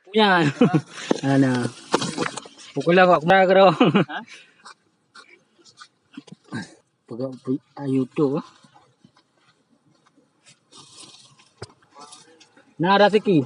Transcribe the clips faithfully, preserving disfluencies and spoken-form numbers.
Nyan. Ana. Pukul lah kok kena kero. Peugah pi-, ah, YouTube. Na raseuki.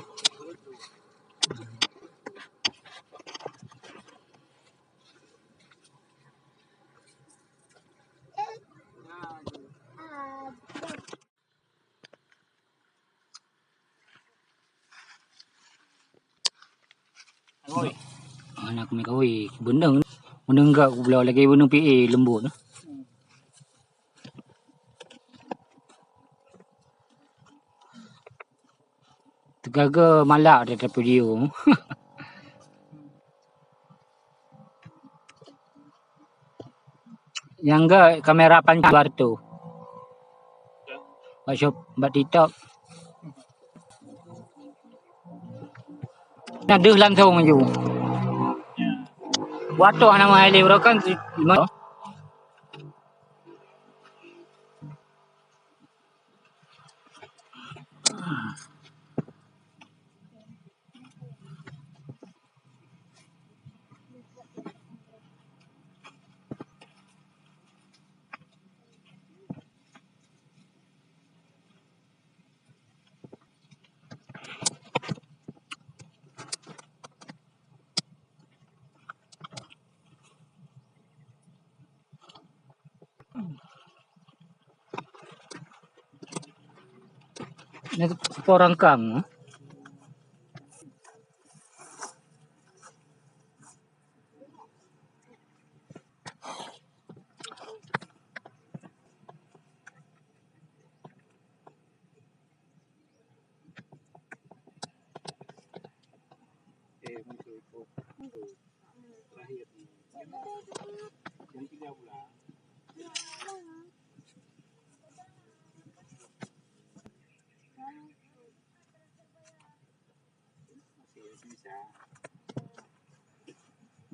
Anak mie kawai, beuneueng, beuneueng gak kubloe lagèe beuneueng P A leumbot. Teugaga malak di atas video. Nyang gèt kamera pancang dua reutôh. Bak shop, bak TikTok. Na deuh langsông aju. Watèe hana meuhai lé uroe kan si-, lima. Nyan seupôt rangkang.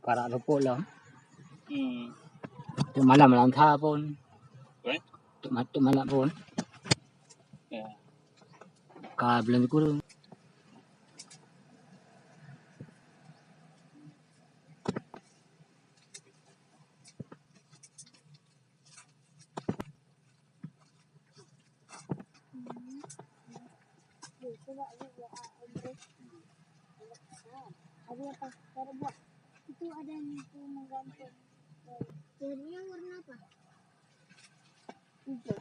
Parak luput lom. Hmm. Teuk malam lam tha pun. Weh? Teuk ma-, teuk malam pun. Ya. Ka bulan kurung. Ada apa? Cara buat. Itu ada yang itu menggantung. Jadinya warna apa? Hijau.